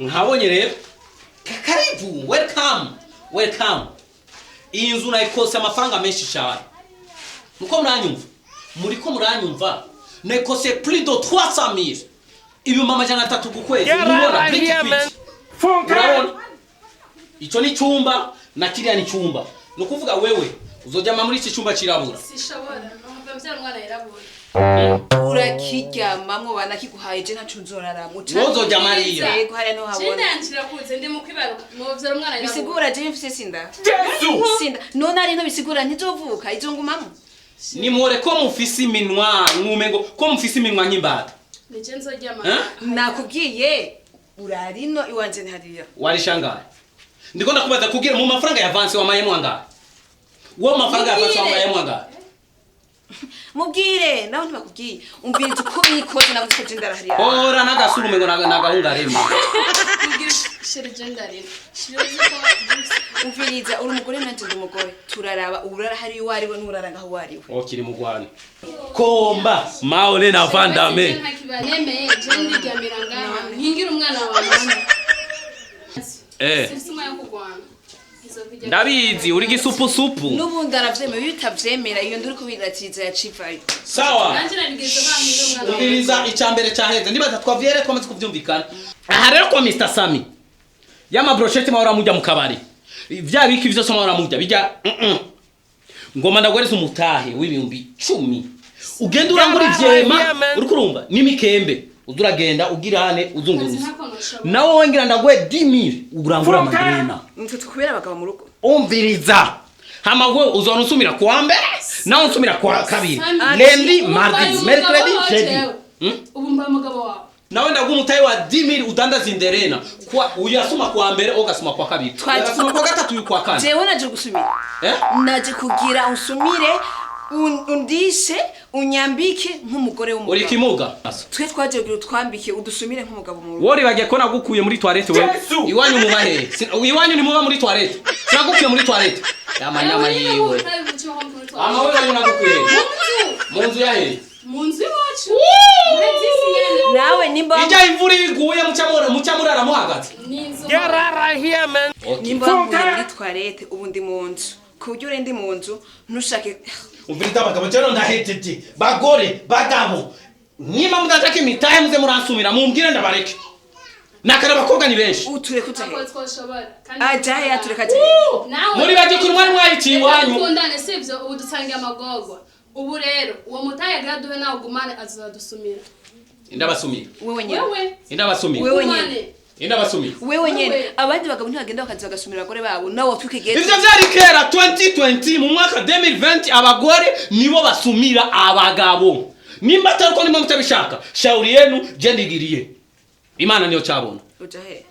Nkabonye rero. Karibu, welcome, welcome. Iyi nzu nayikose amafaranga menshi cyane. Muko muranyumva? Muriko muranyumva? Nayikose plus de 300 000. 300,000 ku kwezi. Mubona Get out of Pretty here, man. quick. Urabona? Ico ni cyumba na kiriya ni cyumba. Ni ukuvuga wewe uzojama muri iki cyumba cirabura. Sishobora, numva mbyara umwana yirabura. Urakiryamamwo, banakiguhaye, je ntaco nzoraramwo. Wowe uzoryama hariya. Yego, hariya niho habona. Cindanjira kuze ndi mu kwibaruka, muvyara umwana yirabura. Bisigura je mfise sinda? Jesu. Sinda none ari no bisigura ntizovuka, izongumamo. Nimwore ko mufise iminwa, mwumengo ko mufise iminwa nk'imbata. Nije nzoryama. Eh? Nakubwiye urarino, iwanje ni hariya. Warishangaye. Ndiko ndakubaza kugira mu mafaranga ya avance wamayemo angahe? Wowe mu mafaranga ya avance wamayemo angahe? Mubwire nawe, ntibakubwiye. Umviriza uko bikoze, navuze ko je ndarahariya. Ora n'agasura umengo nagahunga rema. Kugira chéri, je ndarira. Chéri, uzi ko Umviriza, uri umugore nanje ndi umugore, turaraba urara hariya uwo ariwe n'urara ngaho uwo ariwe. Okiri mugwane. Komba maole na vandame. Nemeye, je ndiryamira ngaha nkingira umwana wawe. Eh. Sifise umwanya wo kurwana. Nzokwijya- Ndabizi uri gisupusupu. N'ubundi aravyemera, iyo utavyemera iyo nduri kubiratiza yacivayo. Sawa. Nanje nabigeze bankingira umwana wawe. Umviriza, icambere cyaheze. Ndibaza twavyere twamaze kuvyumvikana. Aha rero kwa Mr. Sami. Yama brochette mahora mujya mu kabari. Vya biki vyose mahora mujya bijya. Ngoma ndagwereza umutahe w'10,000. Ugenda urangura ivyema, uriko urumva n'imikembe. Uzuragenda ugirane uzunguruza. Ntako noshobora. Nawe wongera ndaguhe 10,000 urangura amagrena. Nitwe tukubera abagabo mu rugo. Umviriza. Hama wewe uzona unsumira kuwa mbere, nawe unsumira kuwa kabiri. Sami, Lundi, ubu mardi, mbaye umugabo mercredi, wawe jeudi. jewe. Ubu mbaye umugabo wawe. Nawe ndaguha umutahe wa 10,000 udandaza inderena. Kwa uyasuma kuwa mbere, ugasuma kuwa kabiri. Ugasuma kuwa gatatu, uyu kuwa kane. Jewe naje gusumira. Eh? Naje kugira unsumire, undishe, unyambike nk'umugore Uri w'umugabo. kimuga. Twe twaje kugira utwambike, udusumire nk'umugabo mu rugo. Wori bagiye ko nagukuye muri toilette we. Yesu! Iwanyu muba he? Iwanyu ni muba muri toilette. Sinagukuye muri toilette. Yamanyama yiwe. Ama wewe wanyu nagukuye. Mu nzu ya he? Mu nzu iwacu muri zisi nyene. Nawe nimba Ijya imvura iguye muca murara muhagaze. Ni inzu. Get out of here, man. Okay. Nimba wankuye muri toilette, ubu ndi mu nzu, ku buryo uri ndi mu nzu ntushake. Umviriza abagabo, rero ndahejeje. Bagore, bagabo. Niba mudashaka imitahe muze muransumira mumbwire ndabareke. Nakara abakobwa ni benshi. Utureke utahe. Ntabwo twoshobora. Kandi Aja he, atureka aja he. Nawe Muri bajye kuri mwari mwayiciye iwanyu. Dukundane sivyo? Ubu dutangiye amagorwa. Ubu rero uwo mutahe agira duhe, nawe ugumane, azadusumira. Indabasumira. Wewe nyene. Wewe. Indabasumira. Wewe nyene. Ugumane. Indabasumira. Wewe nyene. Wewe. Abandi bagabo ntibagenda bakaza bagasumira abagore babo, nawe watwikegeze. Ivyo vyari kera 2020. Mu mwaka 2020 abagore nibo basumira abagabo. Nimba atari ko, nimba mutabishaka, shauri yenu, je ndigiriye. Imana niyo cabona. Uja he?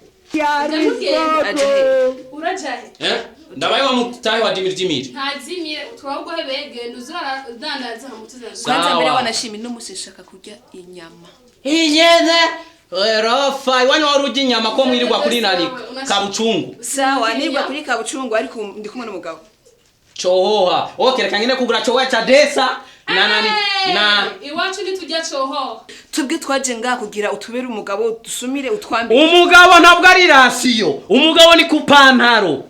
Ndamugenda. Aja he? Uraja he? Eh? Ndabaye wa mutahe wa dimiri dimiri. Ntazimire, twawuguhebeye, genda uzurara udandaza hamutuzana. Kwanza mbere Sawa. wanashima n'umunsi nshaka kurya inyama. Inyene rofa iwanyu wari urya inyama ko mwirirwa kuri nani, kabucungu. Sawa, nirwa kuri kabucungu, ariko ndi kumwe n'umugabo. Chohoha. Okay, reka ngende kugura chohoha cha desa na nani na Iwacu ntitujya cohoha. Tubwe twaje ngaha kugira utubere umugabo, dusumire, utwambike. Umugabo ntabwo ari ration, umugabo ni ku pantaro.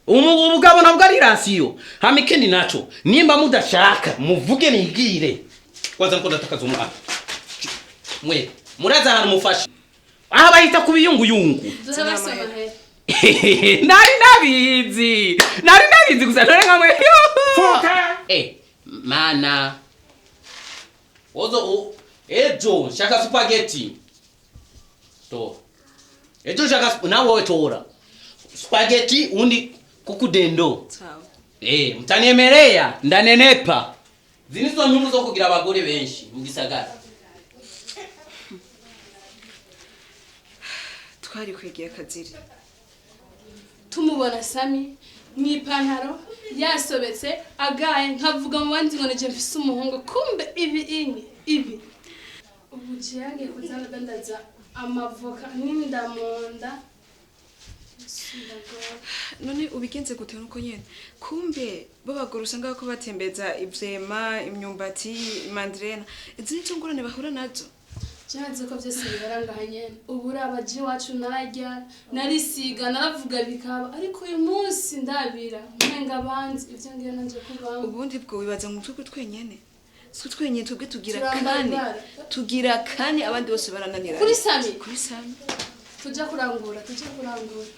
Umugabo ntabwo ari ration. Hama ikindi naco, nimba mudashaka muvuge nigire. Kwanza nko ndatakaza umwana. Mwe muraza ahantu mufashe aha bahita ku biyunguyungu. Duhe basi amahera. Nari nabizi, nari nabizi gusa none nkamwe. Eh, mana ozo ejo nshaka spaghetti to ejo nshaka nawe wowe tora spaghetti undi kukudendo. Sawa. Eh, mtaniemelea ndanenepa. Zinizo nyungu zo kugira abagore benshi mu gisagara. Twari kwegeye akaziri. Tumubona Sami mu ipantaro yasobetse agaye, nkavuga mu bandi ngo nije mfise umuhungu, kumbe ibi inye ibi. Ubu jiyange kuzana dandaza amavoka n'inda mu nda. None ubigenze gute? Nuko nyene kumbe b'abagore usanga ko batembeza ivyema, imyumbati, imandirena, izi nizo ngorane bahura nazo. Byanze ko byose bibera ngaha nyene. Ubu uraba je iwacu nararya, narisiga, naravuga bikaba, ariko uyu munsi ndabira mpenga abanzi ivyo ngiye nanje kubamo. Ubundi bwo wibaza ngo twebwe twenyene, si twenyene, twebwe tugira Turambara kane. ibara. Tugira kane, abandi bose barananirana. Kuri Sami? Kuri Sami. Tuja kurangura, tuja kurangura.